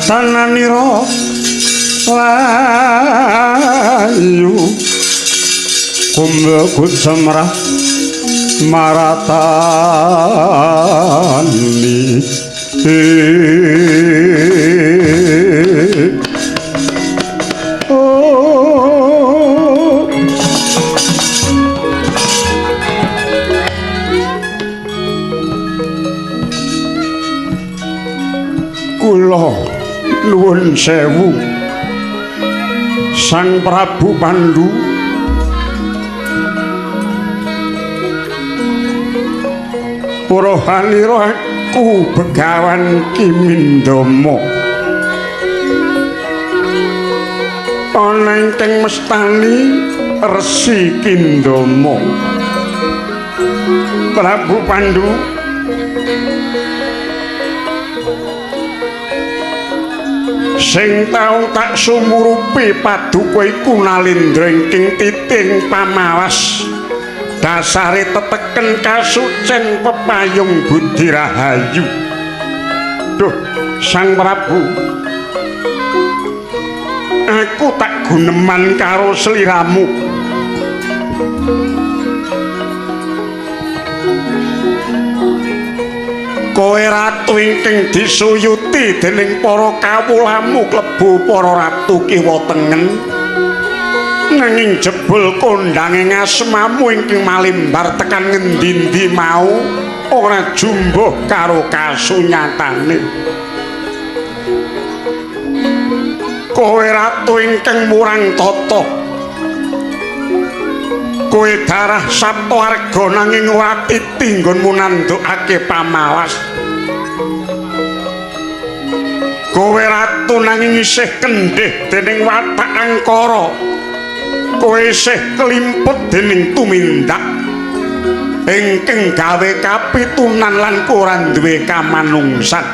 Tananira layu kumbe cemrah maratani. Oh, kula nuwun sewu Sang Prabu Pandu, purahanira aku Begawan Kimindama ana ingkang mestani Resi Kindama. Prabu Pandu, sing tau tak sumurupi paduka iku Nalindra ingkang titing pamawas dasare teteken kasucen pepayung budi rahayu. Duh, Sang Prabu, aku tak guneman karo sliramu. Kowe ratu ingkang disuyuti dening para kawulamu klebu para ratu kiwa tengen, nanging jebul kondange ngasmamu ingkang malimbar tekan ngendi-endi mau ora jumbuh karo kasunyatane. Kowe ratu ingkang murang tata, kowe darah Saptaarga nanging ora titi nggonmu nandukake pamawas. Kowe ratu nanging isih kendhih dening watak angkara, kowe isih kelimpet dening tumindak ingkang gawe kapitunan lan ora duwe kamanungsan.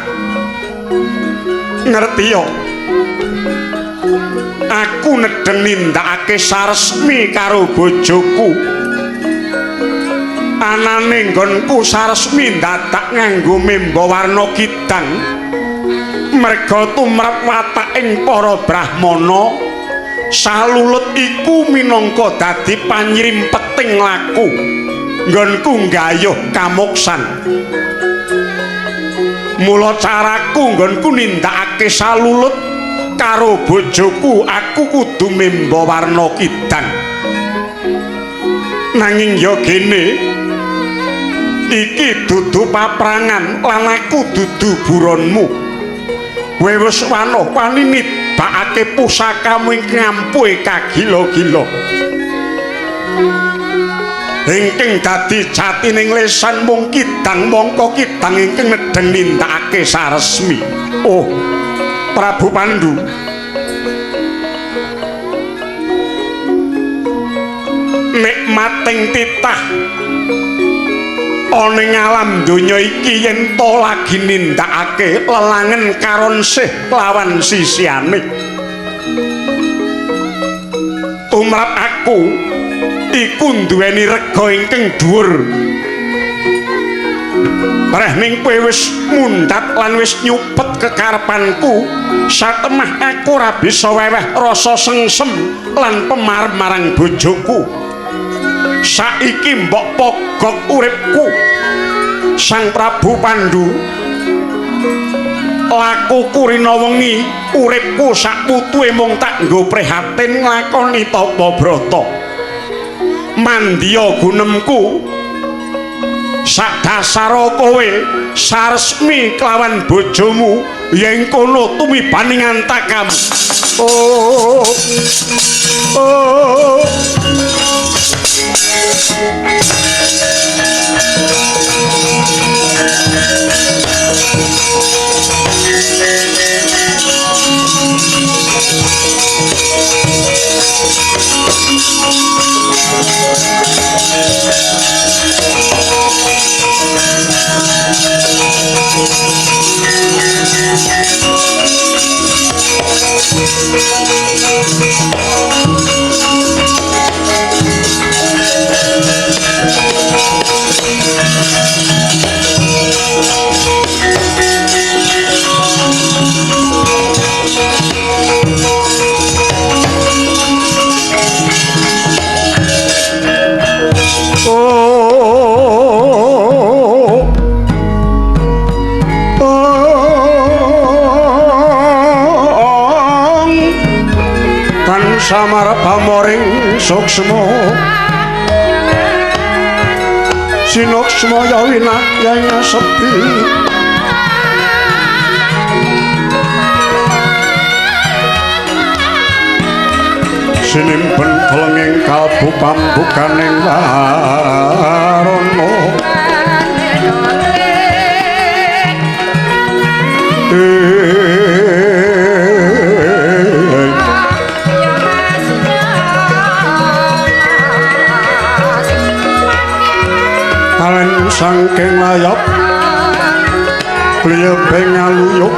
Ngerti ya? Aku nedeng nindakake saresmi karo bojoku. Anane nggonku saresmi ndadak nganggo memba warna kidang. Merga tumrap wataking para brahmana, salulut iku minangka dadi panyrimpeting laku nggonku nggayuh kamuksan. Mula caraku nggonku nindakake salulut karo bojoku, aku kudu memba warna kidang. Nanging ya gene, iki dudu paprangan lan aku dudu buronmu. Kowe wis wanoh wani nibakake pusakamu ingkang ampuhe kagila-gila. Ingkang dadi jatining lesan mung kidang mongko kidang ingkang nedeng nindakake saresmi. Oh, Prabu Pandu, nikmating titah ana ing alam donya iki yen to lagi nindakake lelangen karonsih lawan sisihane. Tumrap aku iku nduweni rega ingkang dhuwur. Reh ning kowe wis mundhat lan wis nyupet kekarepanku, satemah aku ora bisa weweh rasa sengsem lan pemarem marang bojoku. Saiki mbok pogok uripku. Sang Prabu Pandu, lakuku rina wengi uripku sak putuhe mung tak nggo prihatin nglakoni tapa brata. Mandya gunemku sak dasara kowe saresmi kelawan bojomu yen kono tumibaning antakamu. Oh, oh. Tansah marep pamoring suksma sinuksma ya winayang sepi sinimpen telenging kalbu pambukaning warana. Alen saking layap kliyeping aluyuk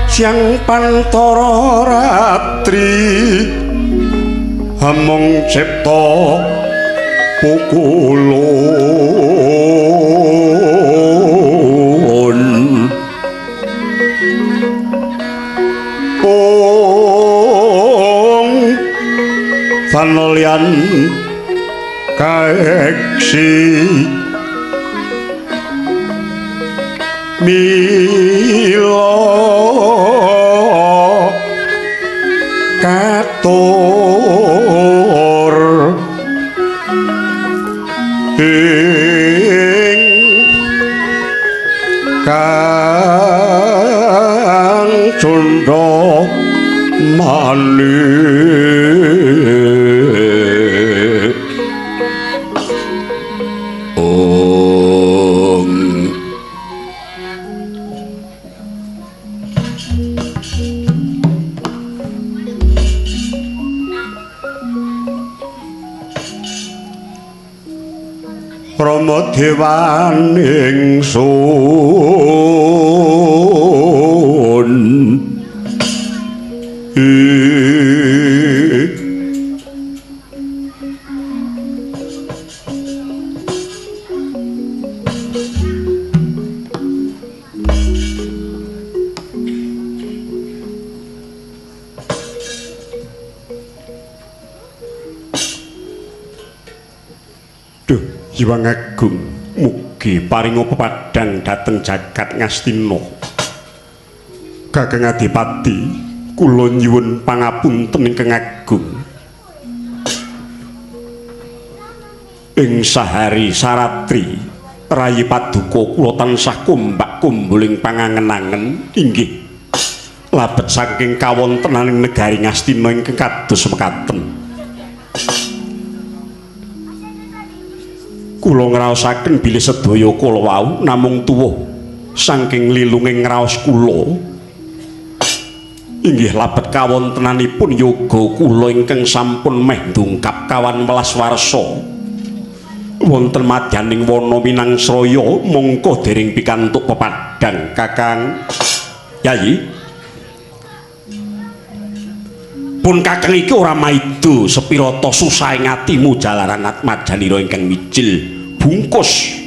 siang pantara ratri hamung cipta pukulun ong sanolyan kaeksi mila katur ing kang cundha manik. Rama dewan ingsun Duh Hyang Agung mugi paringa pepadhang dhateng jagat Ngastina. Kakang Adipati, kula nyuwun pangapunten ingkang agung. Ing sahari saratri rayi paduka kula tansah kumbak kumbuling pangangen-angen inggih labet saking kawontenaning negari Ngastina ingkang kados mekaten. Kula ngraosaken bilih sedaya kala wau namung tuwuh saking lilunging ngraos kula inggih labet kawontenanipun yoga kula ingkang sampun meh ndungkap kawan welas warsa wonten madyaning wana minangsraya mongko dereng pikantuk pepadhang. Kakang Yayi, pun kakang iki ora maido sepirata susahing atimu jalaran atmajanira ingkang mijil bungkus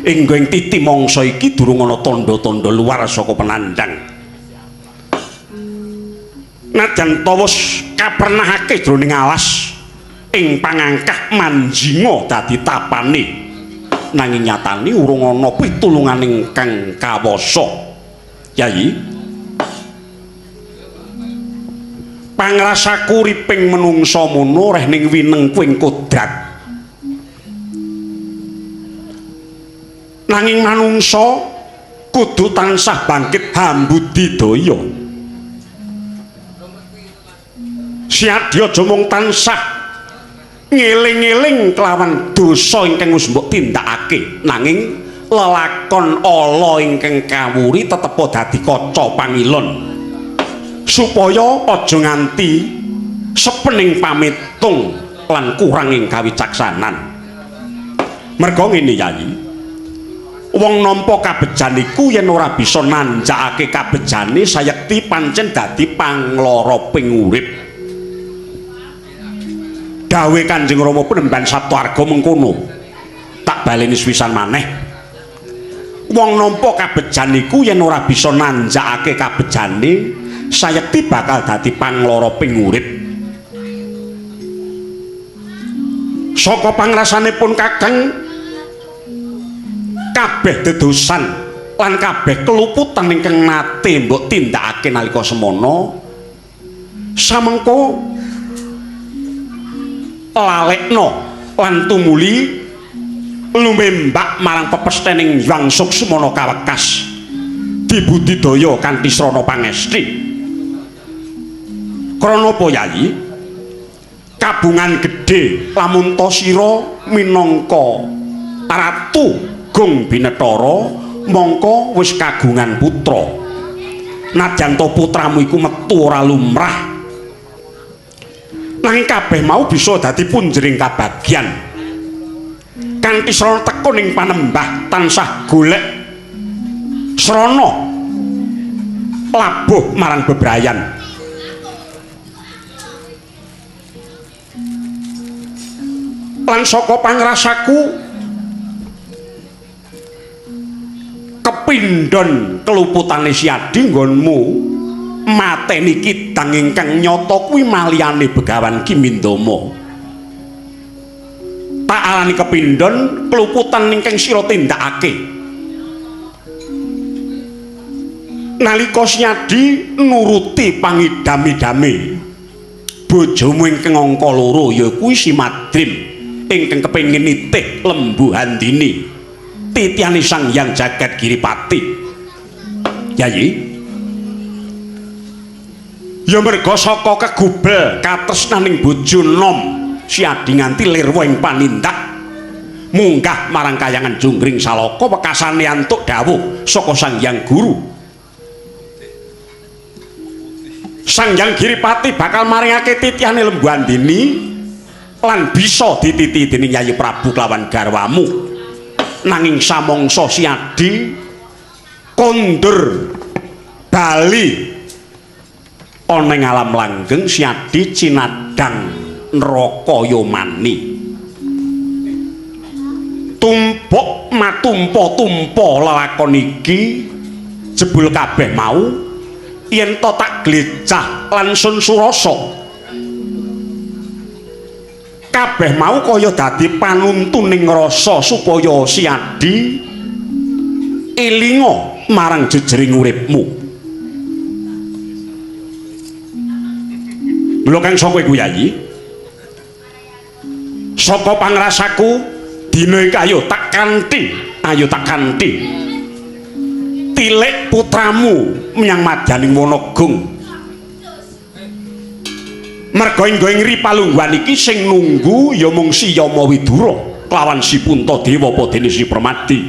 inggo ing titi mangsa iki durung ana tandha-tandha luar saka penandang. Najan tawus kapernahake jroning alas ing pangangkah manjinga dadi tapane, nanging nyatane urung ana pitulunganing kang kawasa. Yayi, pangrasaku uriping menungsa mono reh ning winengkuing kodrat, nanging manungsa kudu tansah bangkit hambudidaya. Siadya aja mung tansah ngeling-eling kelawan dosa ingkang wis mbok tindakake, nanging lelakon ala ingkang kawuri tetepa dadi kaca pangilon supaya aja nganti sepening pametung lan kurang ing kawicaksanan. Merga ngene Yayi, wong nampa kabejan iku yen ora bisa nanjakake kabejane sayekti pancen dadi panglara ping urip. Dawuhe Kanjeng Rama Penemban Saptaarga mengkono. Tak baleni sepisan maneh. Wong nampa kabejan iku yen ora bisa nanjakake kabejane sayekti bakal dadi panglara ping urip. Saka pangrasanipun Kakang, kabeh dedosan lan kabeh keluputan ingkang nate mbok tindakake nalika semana samengko lalekno lan tumuli lumembak marang pepesthening Hyang Suksmana kawekas dibudidaya kanthi srana pangesti. Krana apa Yayi? Kabungan gedhe lamun ta sira minangka ratu Gung Binetara mongko wis kagungan putra. Nadyan ta putramu iku metu ora lumrah, nanging kabeh mau bisa dadi punjering kabagyan. Kanthi srana tekun ing panembah tansah golek srana labuh marang bebrayan. Lan saka pangrasaku kepindhon keluputane Siadi nggonmu mateni kidang ingkang nyata kuwi maliyane Begawan Ki Mindama. Tak arani kepindhon keluputan ingkang sira tindakake. Nalika Siadi nuruti pangidam-idame bojomu ingkang angka loro ya kuwi Si Madrim ingkang kepengin nitih Lembu Handini titihane Sang Hyang Jagat Giripati. Yayi, ya merga saka kegubel katresnaning bojo nom Siadi nganti lirwa ing panindak munggah marang kayangan Jungkring Salaka wekasane antuk dawuh saka Sang Hyang Guru. Sang Hyang Giripati bakal maringake titihane Lembu Handini lan bisa dititihi dening Yayi Prabu kelawan garwamu. Nanging samangsa Siadi kondur bali ana ing alam langgeng, Siadi cinadhang neraka yomani. Tumpuk matumpa-tumpa lelakon iki jebul kabeh mau yen to tak glecah lan sun surasa. Kabeh mau kaya dadi panuntuning rasa supaya Siadi elinga marang jejering uripmu. Mula kang saka iku Yayi, saka pangrasaku dina iki ayo tak kanthi, ayo tak kanthi tilik putramu menyang madyaning Wonogung. Merga enggo ing palungguhan iki sing nunggu ya mung Si Yama Widura kelawan Si Puntadewa apa dene Si Permadi.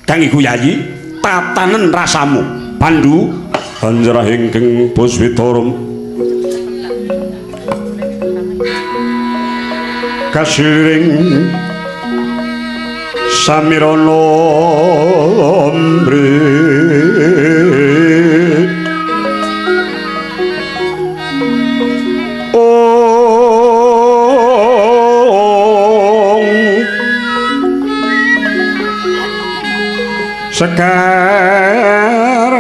Kang iku Yayi, tatanen rasamu. Pandu anjrah ingkang Puswitara kasiring samirana mri sekar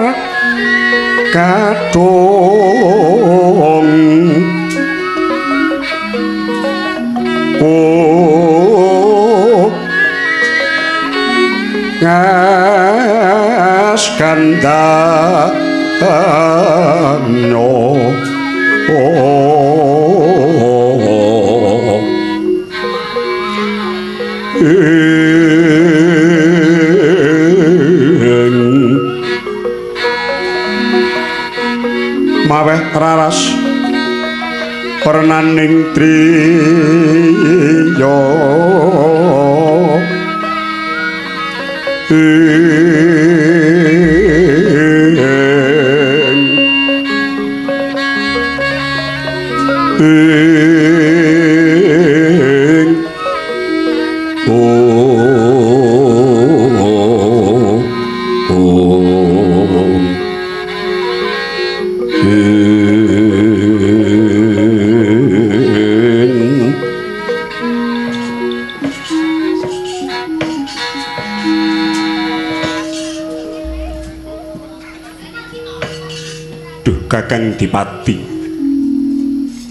katung ngas kandhano maweh raras pernaning triya ing Kakang Dipati,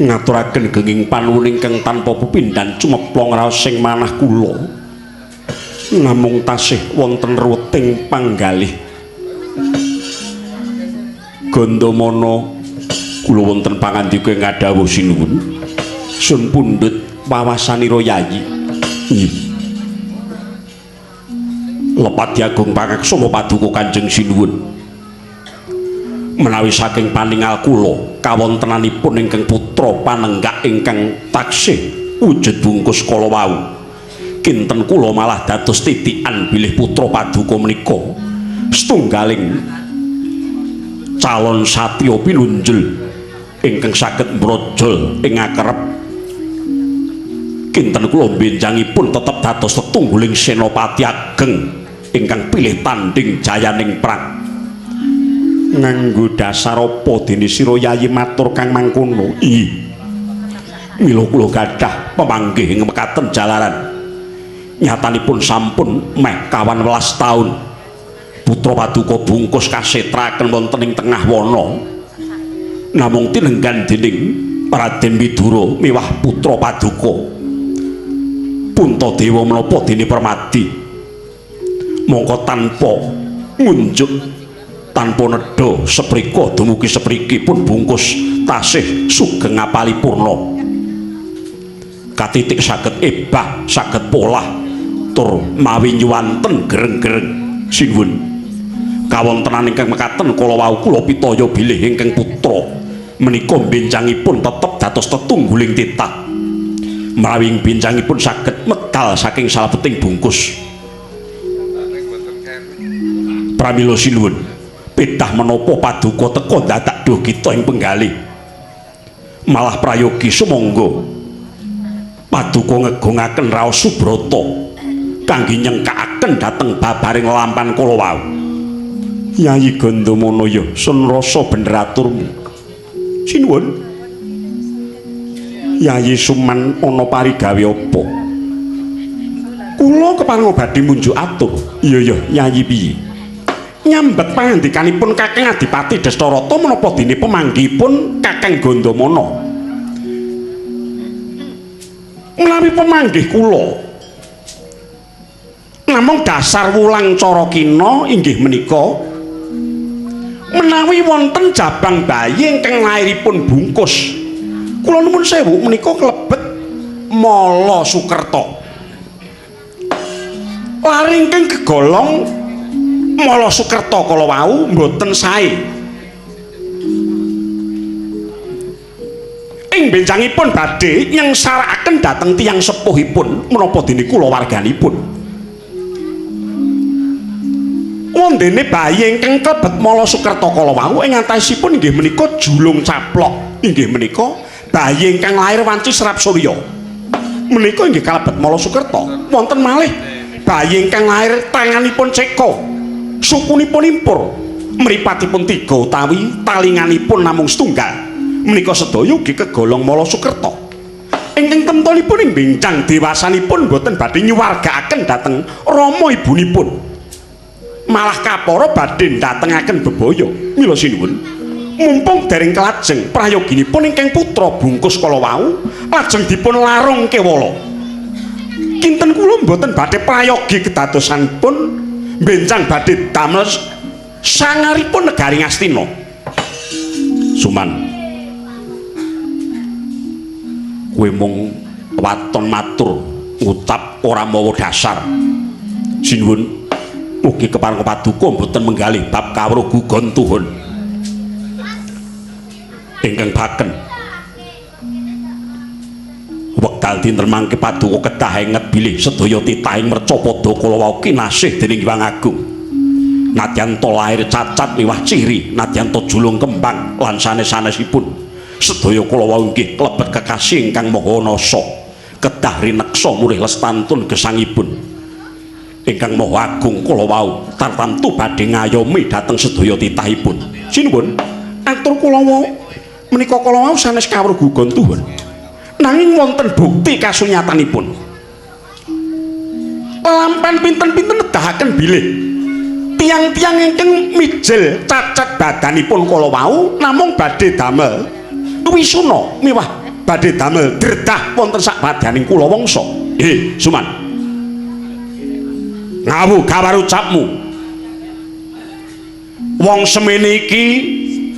ngaturaken genging panuwun ingkang tanpa pepindhan cumeplong raos sing manah kula. Namung tasih wonten ruweting panggalih. Gandamana, kula wonten pangandika ing ngadhawuh sinuwun. Sun pundhut wawasanira Yayi. Nggih. Lepat diagung pangaksama paduka Kanjeng Sinuwun. Menawi saking paningal kula kawontenanipun ingkang putra panenggak ingkang taksih wujud bungkus kala wau, kinten kula malah dados titikan bilih putra paduka menika setunggaling calon satriya pinunjul ingkang saged mbrojol ing akerep. Kinten kula benjangipun tetep dados tetungguling senopati ageng ingkang pilih tanding jayaning perang. Nganggo dasar apa dene sira Yayi matur kang mangkono? Ih. Mila kula gadah pemanggih ing mekaten jalaran. Nyatanipun sampun meh kawan welas taun putra paduka bungkus kasetraken wonten ing tengah wana. Namung tinenggan dening Raden Widura miwah putra paduka Puntadewa menapa dene Permadi. Mongko tanpa ngunjuk, tanpa nedha seprika dumugi sepriki pun bungkus tasih sugeng ngapali purna. Katitik saged ebah, saged polah tur mawi nyuwanten gereng-gereng. Sinuwun. Kawontenan ingkang mekaten kala wau kula pitaya bilih ingkang putra menika benjangipun tetep dados tetungguling titah. Menawi benjangipun saged medal saking salebeting bungkus. Pramila sinuwun, pedah menapa paduka teka dadak duh kita ing penggalih. Malah prayogi sumangga paduka ngegongaken raos subrata kangge nyengkakaken dhateng babaring lampan kala wau. Yayi Gandamana, ya sun rasa bener aturmu. Sinuwun. Yayi Suman ana parigawe apa? Kula kepareng badhe munjuk atur. Iya ya, Yayi piye? Nyambet pangandikanipun Kakang Adipati Destarata menapa dene pemanggihipun Kakang Gandamana. Menawi pemanggih kula namung dasar wulang cara kina inggih menika menawi wonten jabang bayi ingkang lairipun bungkus, kula nuwun sewu menika klebet Mala Sukerta. Lare ingkang kegolong Mala Sukerta kala wau mboten sae. Ing benjangipun badhe nyengsarakaken dhateng tiyang sepuhipun menapa dene kulawarganipun. Wondene bayi ingkang klebet Mala Sukerta kala wau ing antawisipun inggih menika julung caplok, inggih menika bayi ingkang lair wanci serap surya. Menika inggih kalebet Mala Sukerta. Wonten malih bayi ingkang lair tanganipun ceka, sukunipun impur, mripatipun tiga utawi talinganipun namung setunggal. Menika sedaya ugi kegolong Mala Sukerta. Ingkang temtonipun ing benjang dewasanipun boten badhe nyuwargaaken dhateng rama ibunipun. Malah kapara badhe ndatengaken bebaya. Mila sinuwun, mumpung dereng kelajeng prayoginipun ingkang putra bungkus kala wau lajeng dipun larung kewala. Kinten kula mboten badhe prayogi kedadosanipun benjang badhe damel sangaripun negari Ngastina. Suman, kowe mung waton matur ngucap ora mawa dasar. Sinuwun, mugi kepareng paduka mboten menggalih bab kawruh gugon tuhun ingkang baken. Wekdal dinten mangke paduka kedah enget bilih sedaya titahing mercapada kala wau kinasih dening Hyang Agung. Nadyan ta lair cacat miwah ciri, nadyan ta julung kembang lan sanes-sanesipun, sedaya kala wau inggih klebet kekasih ingkang maha nasa. Kedah rineksa murih lestantun gesangipun. Ingkang maha agung kala wau tartamtu badhe ngayomi dhateng sedaya titahipun. Sinuwun, atur kula wau menika kala wau sanes kawruh gugon tuhun. Nanging wonten bukti kasunyatanipun. Lampan pinten-pinten nedahaken bilih Tiang-tiang ingkang mijil cacat badanipun kala wau namung badhe damel wisuna miwah badhe damel dredah wonten sak badaning kula wangsa. Suman. Ngawu gawar ucapmu. Wong semene iki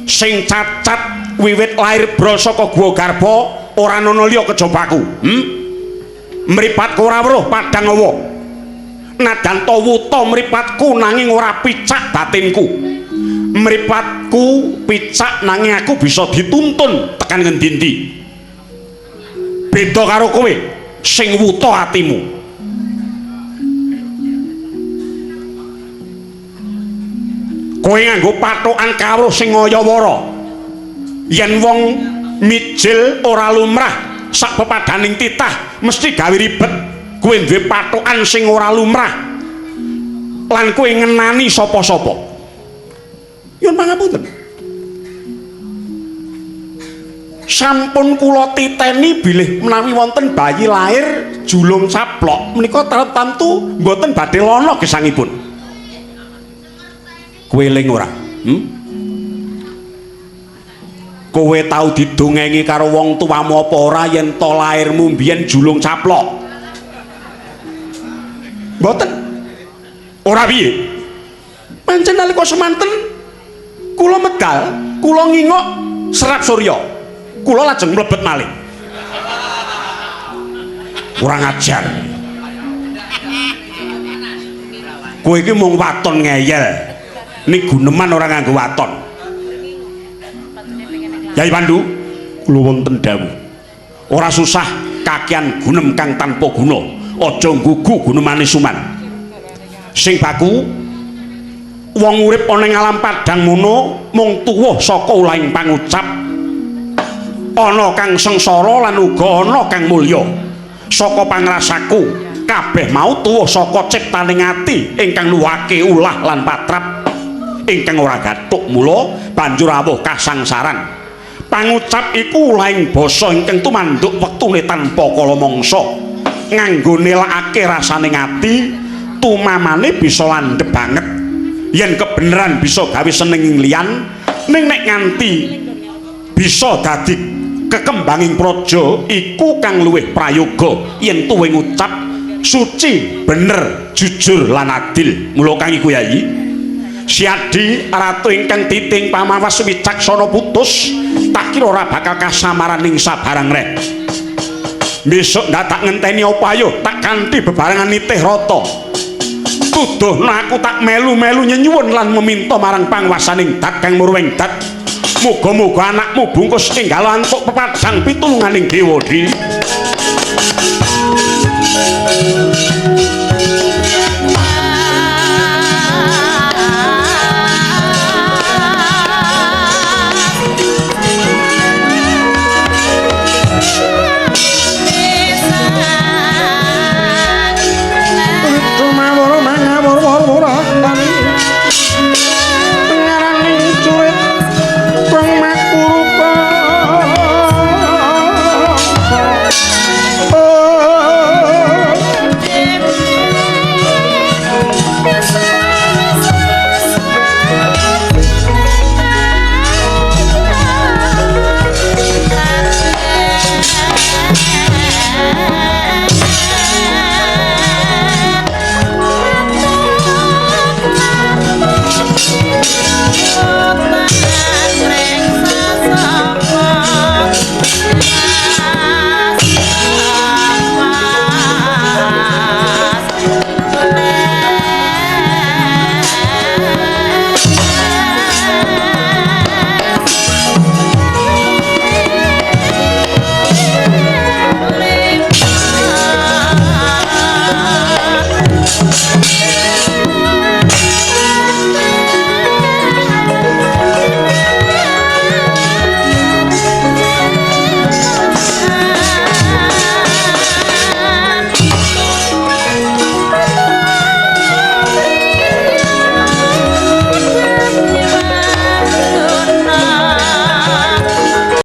sing cacat wiwit lair brol saka guwa garba ora ana liya kejaba aku. Mripatku ora weruh padhang awa. Nadan ta wuta mripatku nanging ora picak batinku. Mripatku picak nanging aku bisa dituntun tekan ngendi-endi. Beda karo kowe sing wuta atimu. Kowe nganggo pathokan kawruh sing ngaya-wara. Yen wong mijil ora lumrah sak pepadaning titah mesti gawe ribet. Kowe duwe pathokan sing ora lumrah lan kowe ngenani sapa-sapa. Nyuwun pangapunten. Sampun kula titeni bilih menawi wonten bayi lair julung caplok menika tartamtu mboten badhe lana gesangipun. Kowe eling ora? Kowe tau didongengi karo wong tuamu apa ora yen to lairmu mbiyen julung caplok? Mboten. Ora piye? Pancen nalika semanten kula medal, kula ngingok serap surya. Kula lajeng mlebet malih. Kurang ajar. Kowe iki mung waton ngeyel. Ning guneman ora nganggo waton. Yai Pandu, kula wonten dawuh. Ora susah kakean gunem kang tanpa guna. Aja nggugu gunemane Suman. Sing baku wong urip ana ing alam padhang mono mung tuwuh saka ulahing pangucap. Ana kang sengsara lan uga ana kang mulya. Saka pangrasaku kabeh mau tuwuh saka ciptaning ati ingkang nuwake ulah lan patrap ingkang ora gathuk mula banjur rawuh kasangsaran. Pangucap iku ulahing basa ingkang tumanduk wektune tanpa kala mangsa. Nganggo nelakake rasane ati tumamane bisa landhep banget. Yen kebeneran bisa gawe seneng ing liyan, ning nek nganti bisa dadi kekembanging praja iku kang luwih prayoga yen tuwe ngucap suci, bener, jujur lan adil. Mula kang iku Yai Siadi ratu ingkang titing pamawas wicaksana putus tak kira ora bakal kasamaran ing sabarang reh. Besok ndak tak ngenteni apa ayo tak kanthi bebarengan nitih rata. Tuduhna aku tak melu-melu nyenyuwun lan meminta marang panguwasaning dat kang murwing dat. Muga-muga anakmu bungkus enggal antuk pepadang pitulunganing Dewa Di.